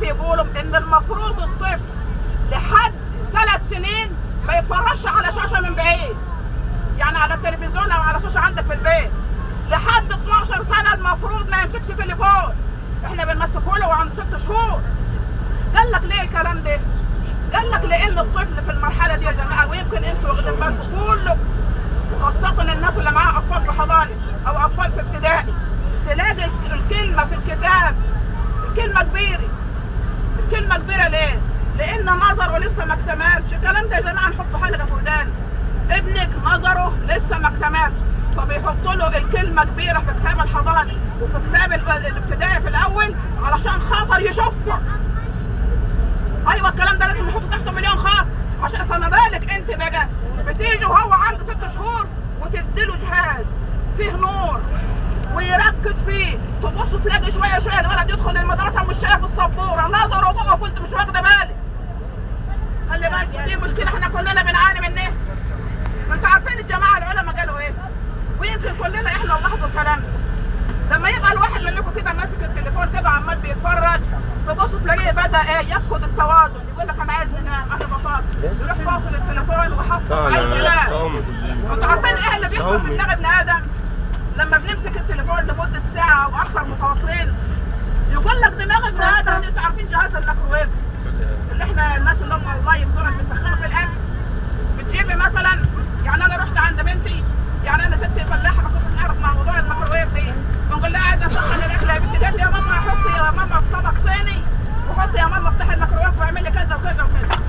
بيقولوا ان المفروض الطفل لحد 3 سنين ما يتفرجش على شاشة من بعيد، يعني على التلفزيون او على شاشة عندك في البيت. لحد 12 سنة المفروض ما يمسكش تليفون، احنا بنمسكه له وعنده 6 شهور. قال لك ليه الكلام ده؟ قال لك لان الطفل في المرحلة دي يا جماعة، ويمكن انتوا واخدين بالكم كله، وخاصة الناس اللي معاها اطفال في حضانة او اطفال في ابتدائي، تلاقي الكلمة في الكتاب الكلمة كبيرة. الكلمة كبيرة ليه؟ لان نظره لسه ما اكتملش. الكلام ده يا جماعة نحطه حلقة في ودان ابنك، نظره لسه ما اكتملش، فبيحط له الكلمة كبيرة في كتاب الحضانة وفي كتاب الابتدائي في الاول علشان خاطر يشوفها. ايوه الكلام ده لازم نحطه تحته مليون خط، عشان فما بالك انت بقى بتيجي وهو عنده 6 شهور وتديله جهاز فيه نور ويركز فيه، تبص تلاقي شوية شوية الولد يدخل المدرسة مش شايف السبوره، نظره ضعف وانت مش واخده بالك. خلي بالك دي مشكلة احنا كلنا بنعاني منها. ما انتوا عارفين الجماعة العلماء قالوا ايه؟ ويمكن كلنا احنا نلاحظوا الكلام ده. لما يبقى الواحد منكم كده ماسك التليفون كده عمال بيتفرج، تبص تلاقيه بدا ايه يفقد التوازن، يقول لك انا عايز انام، انا بطال، يروح فاصل التليفون وحطه عايز ينام. انتوا عارفين ايه اللي بيحصل في دماغ ابن ادم لما بنمسك التليفون لمدة ساعة او اكثر متواصلين؟ يقول لك دماغ ابن ادم، انتوا عارفين جهاز الميكروويف اللي احنا الناس اللي هم الله يفضلوا بيسخنوا في الاكل، بتجيبي مثلا، يعني انا رحت عند بنتي، يعني انا ست فلاحة ما كنتش اعرف مع موضوع الميكروويف دي، بنقول لها عايزه اسخن الاكل يا بنتي، قالت لي يا ماما حطي يا ماما في طبق صيني وحطي يا ماما افتحي الميكروويف واعملي كذا وكذا وكذا.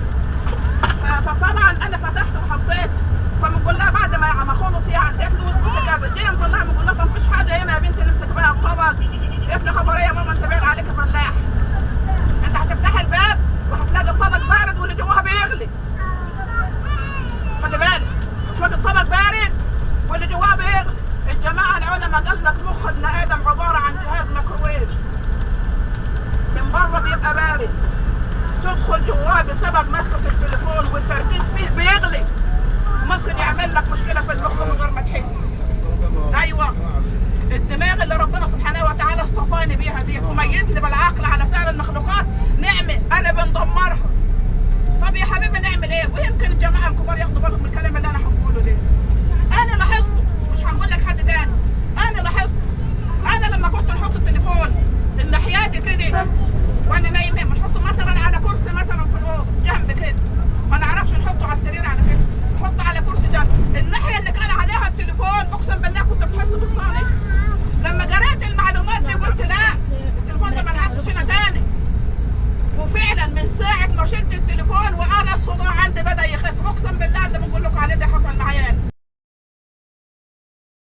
فطبعا انا فتحت وحطيت، فبنقول لها بعد ما خلص يعني، قالت لي واظبطي كذا، جينا نقول لها بنقول لها ما فيش حاجة هنا يا بنتي نمسك بيها الطبق، قالت لي خبر ايه يا ماما انت باين عليك فلاح، انت هتفتحي الباب وهتلاقي الطبق بارد واللي جواها بيغلي. خلي بالك، هتلاقي الطبق بارد واللي جواه بيغلي. الجماعة العلماء قال لك مخ ابن ادم عبارة عن جهاز ميكروويف، من بره بيبقى بارد، تدخل جواه بسبب مسكه التليفون والتركيز فيه بيغلي، ممكن يعمل لك مشكلة في المخ من غير ما تحس. ايوه الدماغ اللي ربنا سبحانه وتعالى اصطفاني بيها ديت وميزني بالعقل على سائر المخلوقات، نعمه انا بندمرها. طب يا حبيبي نعمل ايه؟ ويمكن الجماعة الكبار ياخدوا بالهم من الكلام اللي انا هقوله ده. انا لاحظته، مش هنقول لك حد تاني، انا لاحظته. انا لما كنت نحط التليفون الناحية دي كده وانا نايمة، بنحطه مثلا على كرسي مثلا في الاوضة جنب كده، ما نعرفش نحطه على السرير على فكرة، نحطه على كرسي جنب، الناحية اللي كان عليها التليفون اقسم بالله كنت بحس بصداع. لما قريت المعلومات دي قلت لا، التليفون ده ما نحطش هنا تاني. وفعلا من ساعة ما شلت التليفون وانا الصداعين